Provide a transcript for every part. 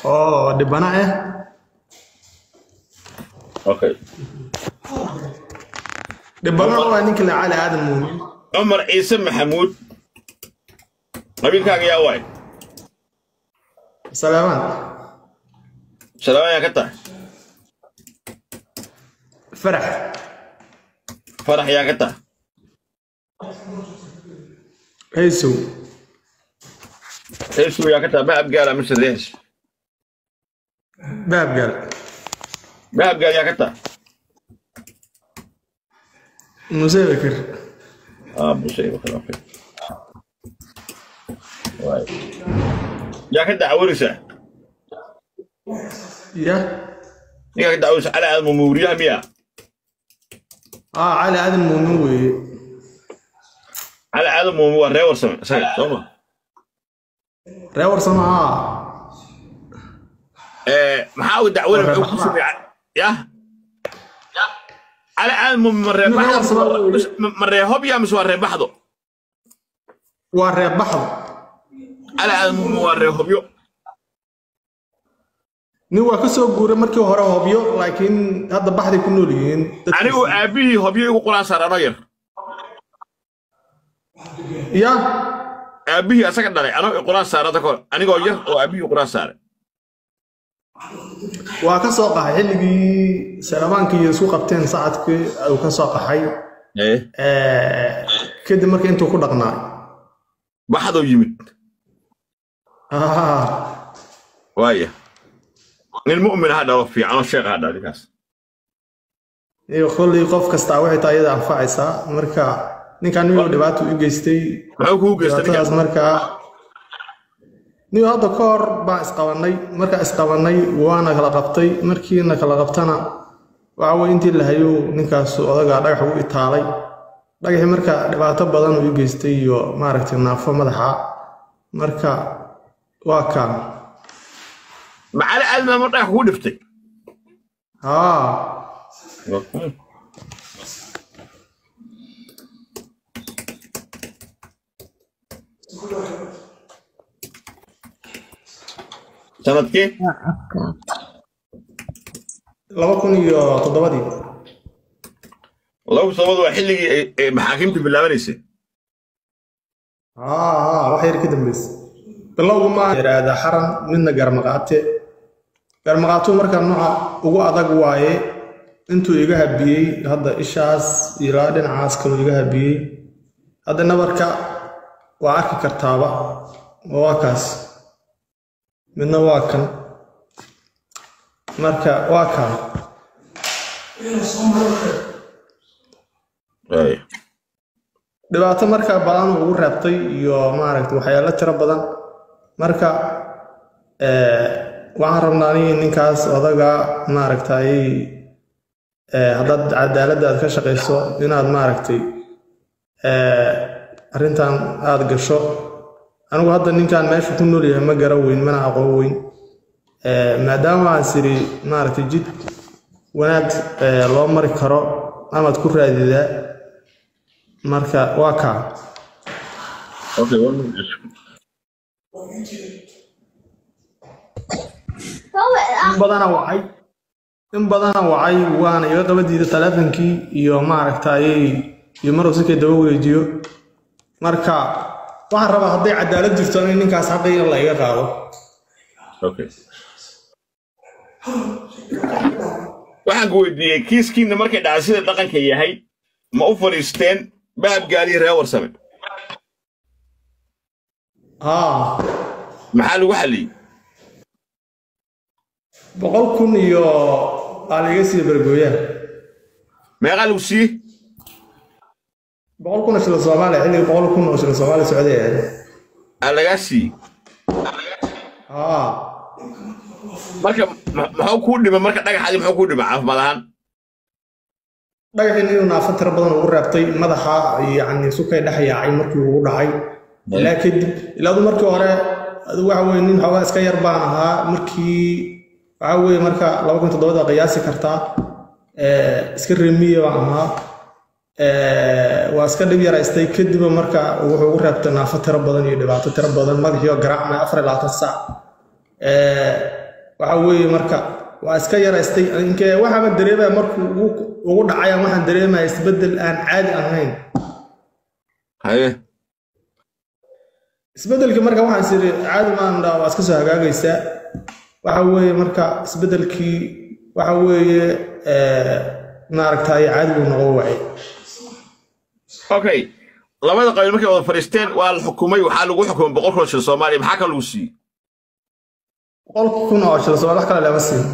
Oo dhibana ah. Okay. Dhibana waa ninka la Cali Aadan Muumin. Cumar Ciise Maxamuud, qabiilkaaga yaa waay? Salaamaan. Salaamaan yaa ka tahay? Farax. Farax yaa ka tahay? Haysow. Heesu yaa ka tahay? Ma Abgaala mise rees? Baabgaal. Ma Abgaal yaa ka tahay? Muse Bakir. Ah, Muse Bakir, okay. Waay, yaa ka dacwanaysaa? Ya. Ninkaa ka dacwanaysa Cali Aadan Muumin, weriyaha miya? Ah, Cali Aadan Muumin weeye. Cali Aadan Muumin waa reer Warsame isaga, soo ma? Reer Warsame haa. Maxaa uga dacwanay? Waa reer muxuu ku sameeyay ya Cali Aadan Muumin? Ma reer Nin reer Baxdo? Warsame weeye. Ma reer Hobya mise waa reer Baxdo? Waa reer Baxdo. Cali Aadan Muumin waa reer Hobyo. Nin waa ka soo guuray markii hore Hobyo, laakiin hadda Baxday ku nool yihiin anigu dadkiisii. Aabihii Hobyo igu quraan saar anoo yar. Ya. Aabihii asaga dhalay anoo i quraan saara hadda kahor, anigoo yar oo aabihii quraan saaray. Waa ka soo qaxay xilligii Salamaanka iyo isku qabteen sacadkii uu ka soo qaxay. Kadib markii intuu ku dhaqnaa Baxdow yimid. Ah. Waaya, nin mu'min ha dhalo fiican oo sheekh ha dhalo ninkaas. Iyo kolley qof kastaa waxay tahay iyada anfacaysaa. Marka ninkan inuu dhibaato u geystay. Muxuu kugu geystay dhibaatadaas ninkaas? Markaa niyo hadda ka hor baan isqabannay. Markaa isqabannay waana kala qabtay. Markiina kala qabtana waxa weye intii la hayo ninkaas odagaa dhagax ugu itaalay dhagaxii. Marka dhibaato badan uu i geystay iyo maaragtay naafo madaxa. Marka waa kaan. Ma Cali Aadan ma dhagax kugu dhiftay? Haa. Sanadkii? 2007-dii. 2007 waa xilligii ay maxaakiimtu bilaabanaysay. Haa haa, wax yar ka dambeysay bilowgu ma yidhaahdaa xaran midna garmaqaate. Garmaqaatu marka nooca ugu adag waaye. Intuu iga habiyey hadda ishaas ilaa dhinacaas kaluu iga habiyey. Hadda nabarka waa arki kartaaba, waa kaas, midna waa kan. Marka waa kaan. Waaya. Dhibaato marka badan ugu reebtay iyo maaragtay waxyaalo tiro badan. Marka waxaan rabnaa aniga ninkaas odaga maaragtay haddaad cadaaladda aad ka shaqayso inaad maaragtay arrintan aad gasho. Anigu hadda ninkan meesha ku nool yahay ma garan weyn, mana aqoon weyn. Maadaama aan siri maaragtay jid wanaag loo mari karo amaad ku raadidaa. Marka waa kaa. Okay, one minute. In badana wacay, in badana wacay, waana iga qaba diiday taleefankii iyo maaragtay iyo maruu sikay daba weydiiyo. Marka waxaan rabaa hadday cadaalad jirto in ninkaas xaqiiga la iga qaado. Okay, waxaan ku weydiiyey kiiskiina markay dhacay sida dhaqanka yahay ma u fadhiisteen Baabgaaliyo reer Warsame? Haa. Maxaa lagu xalliyey? 100,000 iyo aa la iga siiya bargooyaha. Meeqaa lagu siiyey? 100,000 oo shilin Soomaaliya. Xilliga 100,000 oo shilin Soomaaliya socday ahayd. Aa lagaa siiyey? Haa. Marka muxuu kuu dhima marka dhagaxaadi? Muxuu kuu dhima caafimaad ahaan? Dhagaxin inuu naafo tiro badan ugu reebtay madaxa, yacni sukay dhex yaacay markii uu dhacay ilaa kadib ilaa adu markii hore adu waxa weye nin xoogaa iska yar baan ahaa. Markii waxa weye marka 2007 qiyaasi kartaa. Iska remiye baan ahaa. Waa iska dhib yaraystay. Kadib marka wuxuu ugu reebtay naafo tiro badan iyo dhibaato tiro badan, madaxiyo garaacmay 24 saac. Waxa weeye marka waa iska yaraystay. Inkee waxaaba dareemaya markuu ugu dhacayaan, waxaan dareemaya isbeddel aan caadi ahayn. Haye. Isbeddelkii marka waxaan is iri caadi maan dhaa, waa iska soo hagaagaysaa. Waxa weeye marka isbeddelkii waxa weeye maaragtay caadi buu noqon waayey. Okay, labada qabiil markay wada fadhiisteen waa la xukumay. Waxaa lagu xukumay 100,000 shil Soomaaliya. Maxaa kale lagu siiyey? 100,000 oo shil Soomaali, wax kale lama siin.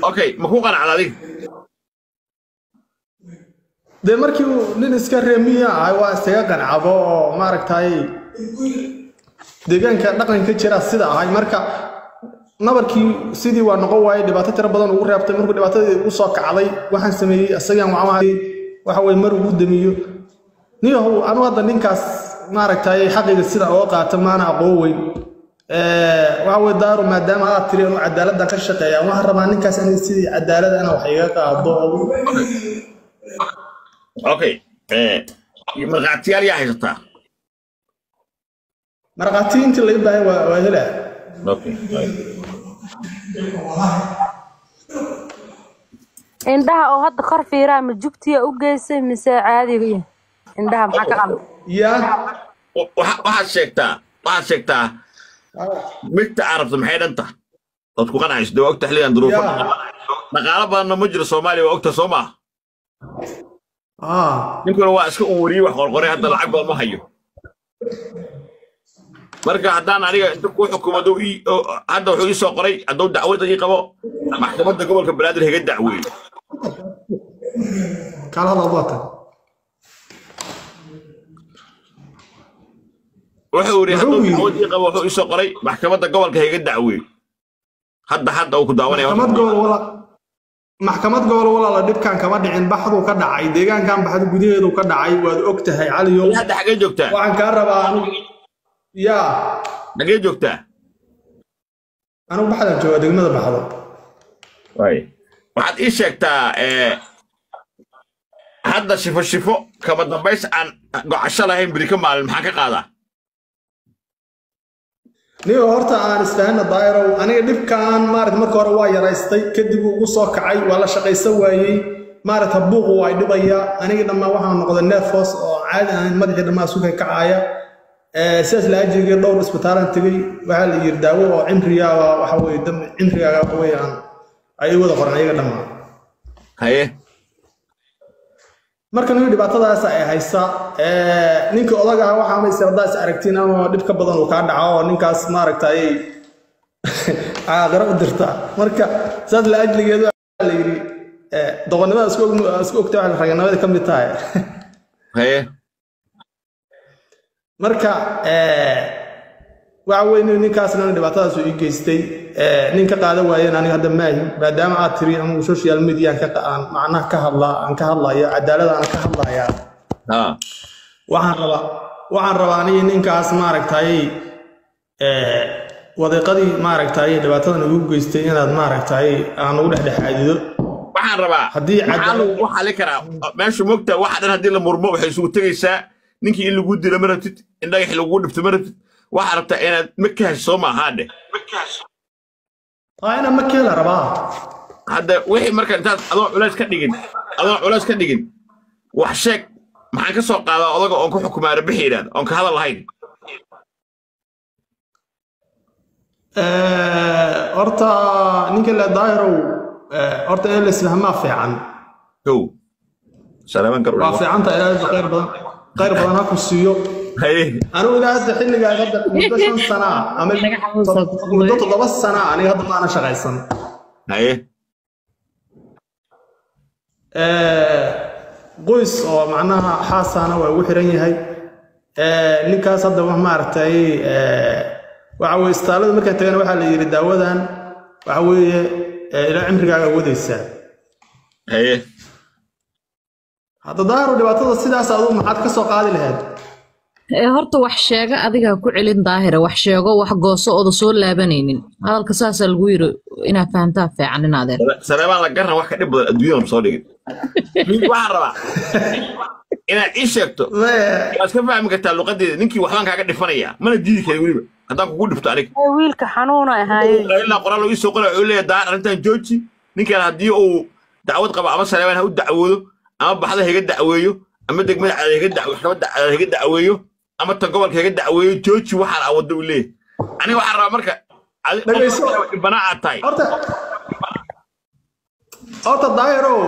Okay, ma ku qanacda adiga? Dee markii uu nin iska reemiya ahay waa iskaga qancabo oo maaragtay deegaanka dhaqanka jira sida ahay. Marka nabarkii sidii waa noqon waayey, dhibaato tiro badan ugu reebtay. Markuu dhibaatadii ugu soo kacday waxaan sameeyey isagaan waxa weye mar ugu damiyo niyahow. Anu hadda ninkaas maaragtay xaqiga sida oo qaata maana aqoon weyn. Waxa weye Daaro, maadaama aad tiri anu cadaaladdan ka shaqeeya, waxaan rabaa ninkaas aniga sidii cadaalad ana wax iga qaado. Okay, markhaatiyaal yaa haysataa? Markhaati intii laga baahan waa helaa. Okay. Indhaha oo hadda kor fiiraa ma jugtiya u geysay mise caadiga? Indhaha maxaa ka qaldan? Yaa. Waxaad sheegtaa migta carabta maxay dhanta dad ku qanacayso. Dee waa ogta xilligan duruufo dhaqaalo badanna ma jiro Soomaaliya, waa ogta soo maaha? Ninkuna waa iska un wariyey wax qorqoray, hadda lacag badan ma hayo. Marka haddaan aniga inta ku xukumo hadda wuxuu ii soo qoray hadduu dacwada ii qabo maxkamadda gobolka Banaadir higa dacweeyo. Kala hadal baata. Wuxuu yidhi Muxuu hadduu yidhi? dacwad ii qabo, wuxuu ii soo qoray maxkamadda gobolka higa dacweeyo. Hadda uu ku daawanaya. Maxkamad gobol walaala dhibkan kama dhicin, baxduu ka dhacay, deegaankan baxdu gudaheedu ka dhacay, waad og tahay, Caliyow. Hadda xagee joogtaa? Waxaan kaa rabaa anigu yaa. Xagee joogtaa? Anigu baxdaan joogaa, degmada Baxdo. Waxaad ii sheegtaa hadda shifo shifo kama dambays aan gocasho lahayn beri ka maalin maxaan ka qaadaa? Niyo horta aan isfahanna, Daa'irow. Aniga dhibkan maaragta marka hore waa yaraystay, kadib uu ugu soo kacay, waa la shaqaysan waayey, maaragta buuqu waa dhibaya. Aniga dhammaan waxaan noqday nervous oo caadi ahayn, madaxii dhammaan suka kacaya. Sidaas la ajriga dhowr isbitaalaan tegey, waxaa la yidhi daawo oo cimriga waa waxa weeye dam cimrigaaga waxa weeye aan ay wada qoran ayaga dhammaan. Haye. Marka nin dhibaatadaas ay haysa, ninka odaga ah waxaa ma haddaa is aragtiin ama dhib ka badan uu kaa dhaco oo ninkaas maaragtay caaqiro u dirta. Marka saas la ajligeedu waxaa la yidhi doqonnimada isku ogta waxay raganimada ka mid tahay. Haye. Marka waxa weeye ninkaasna dhibaatadaas uu ii geystay, nin ka qaadan waayeen aniga hadda maahi. Maadaama aad tiri anigu social media ka aan macnaha ka hadlaa, aan ka hadlayo cadaalad aan ka hadlayaa. Waxaan rabaa aniga ninkaas maaragtay wadiiqadii maaragtay dhibaatadan ugu geystay inaad maaragtay aan ugu dhexdhexaadido. Waxaan rabaa Haddii maxaa cadaalad lagu xali karaa meeshu mogta waxa dhan haddii la murmo waxay isugu tegaysaa ninkii in lagu dilo ma rabtid, in dhagax lagugu dhifto ma rabtid, waxaa rabtaa inaad ma ka hesho soo maaha dheh? Aa, inaan ma keela rabaa. Hadda wixii marka intaad adoo culays ka dhigin wax sheeg, maxaan ka soo qaadaa odaga oon ku xukumaa rabixi yidhahda oon ka hadal lahayn? Horta ninka la Daahirow, horta in la isfahmaa fiican. Kow salaaman kar. Waa fiicanta, Ilaahay khayr badan ha ku siiyo. Haye. Anigu ilaa hadda xilligaa hadda muddo 5 sana ah ama muddo 7 sana ah aniga hadda maana shaqaysan. Haye. Qoys oo macnaha xaasaana waa ugu xiran yahay. Ninkaas hadda wax maaragtay waxa weye istaalada markaan tagana waxaa la yidhi daawadan waxa weeye ilaa cimrigaaga wadaysaa. Haye. Hadda Daahiro, dhibaatada sidaas aduu maxaad ka soo qaadi lahayd? Horta wax sheega adiga ha ku celin Daahira, wax sheego, wax gooso ooda soo laabanaynin. Hadalka saasaa lagu yiri, inaad fahantaa fiican in adeer. Saleebaan la garan wax ka dhib badan adduunyada ma soo dhigin. Waxaan rabaa inaad ii sheegto, waad iska fahmi kartaa luqadeeda. Ninkii waxbaan kaaga dhifanayaa, mana diidi kari weliba haddaan kugu dhifto aniga. Wiilka xanuuna ahaayey. Ilaa qoraal uu ii soo qoray wuxuu leeyahay, daar arrintan jooji. Ninkan haddii uu dacwad qabo, ama Saleebaan ha u dacwoodo, ama baxda higa dacweeyo, ama degmada cadaad higa dacwe, maxkamadda cadaad higa dacweeyo, ama tan gobolka higa dacweeyo, jooji waxaan awaddo uu leeyahay. Aniga waxaan rabaa marka Dhagayso. Dhibana aad tahay. Horta Daahirow,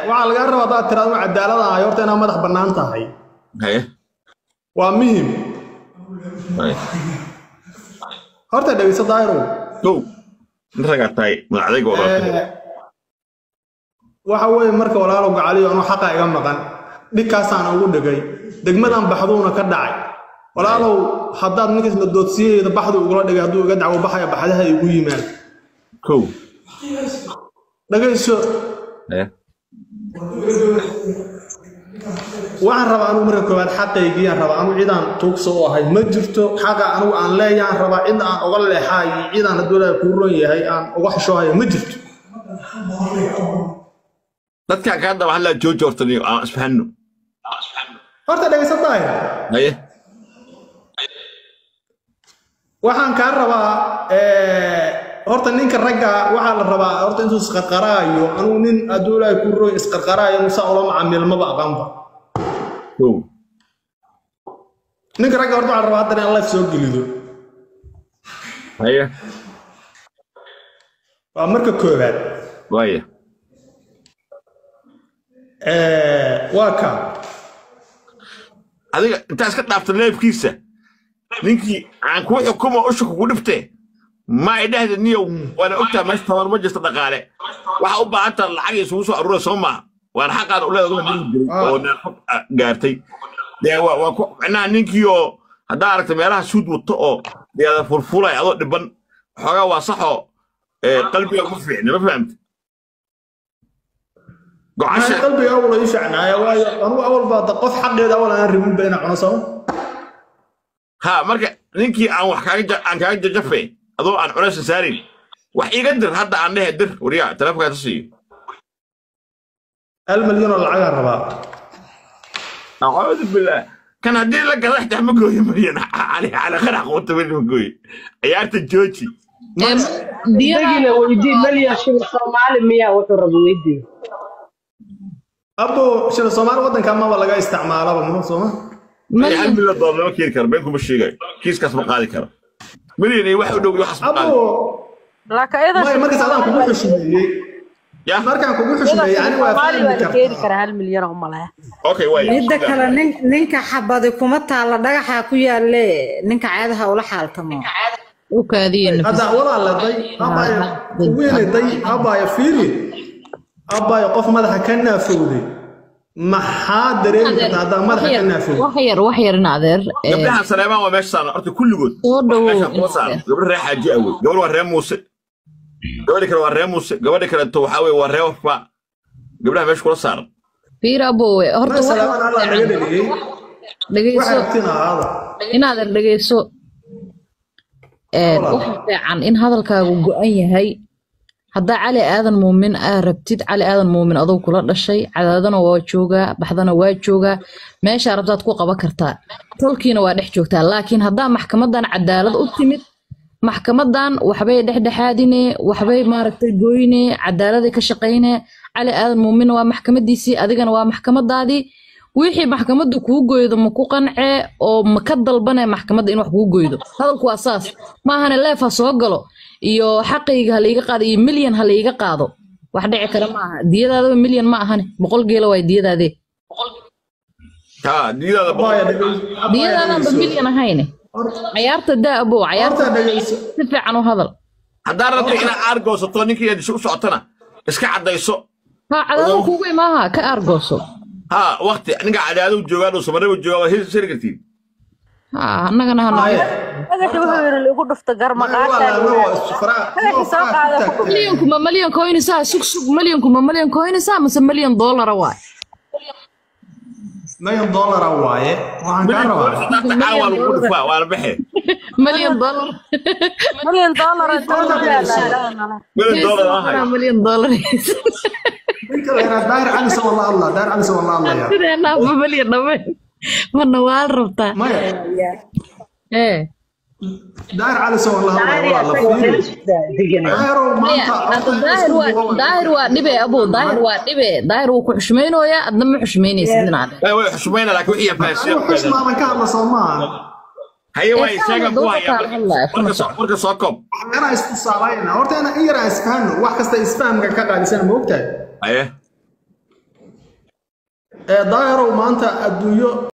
waxaa lagaa rabaa haddaad tiraado cadaalad ahay, horta inaad madax bannaan tahay. Haye. Waa muhim. Haye. Horta dhegeyso Daahirow. Kow nin ragaa tahay, magacdayga walaal. Waxa weeye marka walaalow gacaliyo, anuu xaqa iga maqan dhigkaasaan ugu dhigay degmadan baxduuna ka dhacay. Walaalow, haddaad ninkaas la doodsiiyeyda baxdu ugula dhigay, hadduu iga dacwo baxaya baxdaha igu yimaad. Kow. Dhagayso. Haye. Waxaan rabaa anugu marka koowaad xaqaygiyaan rabaa. Anugu cidaan tuugsa u ahay ma jirto. Xaqa anugu aan leeyaan rabaa. Cid aan uga leexaayo, cidaan hadduu Ilaahay kuu ron yahay aan uga xishoohayo ma jirto. Dadkaan kaa daba hadlaa jooji horta, niyo aan isfahanno. Horta dhegayso Daahir. Haye. Waxaan kaa rabaa, horta ninka ragga waxaa la rabaa horta intuu isqarqaraayo. Anugu nin hadduu Ilaahay kuu ron isqarqaraayo saa ula macaamil maba aqaanba. Kow. Ninka ragga horta waxaa la rabaa haddana in life soo gelido. Haye. Waa marka koowaad. Waaya. Waa ka Adiga intaa iska dhaafta leebkiisa, ninkii aan kuu xukumo usha kugu dhifte ma ay dhehda niyow, waana ogtaha meesha tabar ma jirto dhaqaale, waxa u baahan taha lacag isugu soo aruura soo maaha, waana xaqaada u leedahay jiray oo neefo gaartay. Dee waa ku micnaha ninkii oo haddaa aragta meelaha suud wato oo deeda fulfulay adoo dhiban xoogaa waa saxoo qalbiga ma fiicna, ma fahamta gocasha. Qalbiga awal ii fiicnaaya, waayo anugu awal baa qof xaqeeda awal aan rabin ba inaan cuno sooma. Ha, marka ninkii aan wax kaaga aan kaaga jajafe adoo aan culays saarin, wax iiga dir hadda aan dhehe dir wariyaa telefonkaa tusiyo. 1 milyan oo lacagaan rabaa. Acuudu billaah, kan haddii la gada xitaa ma gooyo milyan. Cali cali qarax quuta milyan ma gooyo, ciyaarta jooji. Isagina weydii malyan shilin Soomaali miyaa wuxuu rabo weydii. Abo, shilin Soomaali waddanka maba laga isticmaalaba ma sooma. $1 milyan lama keeni karo, been kuma sheegayo, kiiskaas ma qaadi karo milyan iyo wax u dhow iyo waxaas ma qaadi. Abo. Laakiin iyadoo may markaas adaan kugu xushmeeyey. Ya. Markaan kugu xushmeeyey ani waa Soomaali fahmi waa la keeni kartaa. karaa 1 milyan oo malaya. Okay, waay. Midda kale, ninka xabadi kuma taalla, dhagaxa ku yaalle, ninka caadaha ula xaaltamo. U kaadiye nafis. Hadda walaaladay abaayo wiinaday abaayo fiiri abaayo, qof madaxa ka naafowday maxaa dareemi kartaa haddaa madaxa ka naafowday? Wax yar, wax yar in adeer. Gabdhaha Saleebaan waa meesha saaran horta kulligood. Soo dhawow. Meesha kuma saaran gabdho reer xaaji awey, gabadh waa reer Muuse, gabadhi kale waa reer Muuse, gabadhi kaleeto waxaa weye waa reer Wafa, gabdhaha meesha kula saaran. Fiir abowe, horta ma wax Saleebaan Allah naga dhaliyey. Dhegeyso. Waxay rabtiin ahaada. Inaadan dhegeyso. Waxa fiican in hadalkaagu go'an yahay. Haddaa Cali Aadan Muumin aa rabtid, Cali Aadan Muumin adoo kula dhashay cadaadana waa joogaa, baxdana waa joogaa, meeshaa rabtaad ku qaban kartaa, tolkiina waa dhex joogtaa. Laakiin haddaa maxkamadan cadaalad u timid, maxkamadan waxbay dhexdhexaadine, waxbay maaragtay goyne, cadaaladay ka shaqayne. Cali Aadan Muumin waa maxkamadiisii, adigana waa maxkamadaadii. Wixii maxkamaddu kuu goydo ma ku qancee oo ma ka dalbane maxkamadda in wax kuu goydo? Hadalku waa saas, maahane leef ha soo galo iyo xaqayga ha laiga qaado iyo milyan ha laiga qaado, wax dhici kara ma aha. Diyadaadaba milyan ma ahane, 100 geela waay diyadaadee. Ha, diyadaada 100. Abaya dhegeyso, abaya. Diyadaadaanba dhegeyso. Milyan ahayne, cayaarta daa abow, cayaarta. Horta dhegeyso. Si fiican u hadal. Haddaa rabto inaad aargoosato ninkii aad u socotana iska caddayso. Ha cadaado kugu imaaha ka aargooso. Ha, waqti ninka cadaadou joogaa, dhow samareba joogaa, waa heli kartiin. Ha annagana ha Maya. Dhagaxi wuxuu yiri lagu dhufto garmaqaasha. Dhagaxi soo qaada ku dhufto. Milyanku ma milyan coinsaa? Sug sug, milyanku ma milyan coinsaa mase milyan dollara waay? Million dollar waaye, waxaan kaa Million rabaa. dollar caawa lagu dhufaa, waa la bixi. Million dollar. Million dollar inta Horta ku dhegeyso. yaalaa. Million dollar aan hayo. Million dollar. Ninka la yidhaha Daahir Cali Sow la hadlaa, Daahir Cali Sow la hadlayaa. Sideenaaba million dhammayn mana waal rabtaa? Maya. Ee. Daahir Cali Sow la hadlaya, walaal, la fiiri. Daahirow, maya maanta hadda Daahir waa, Daahir waa dhibe abow, Daahir waa dhibe. Daahir wuu ku xushmaynooyaa, adna ma xushmaynaysid dhinaca. Way xushmayna, laakiin wixii fahansiin. Anigu xushmaadan ka hadla, soo maaha? Haye, waa ee isaga fahma ku dooda haya. kaala hadlaya kuna Marka soco. Marka soo koob. Waxyaalaha istusaalayna horta ina in yar aan isfahanno, wax kasta isfahamka ka qaadisana, ma ogtahay? Haye. Ee Daahirow, maanta adduunyo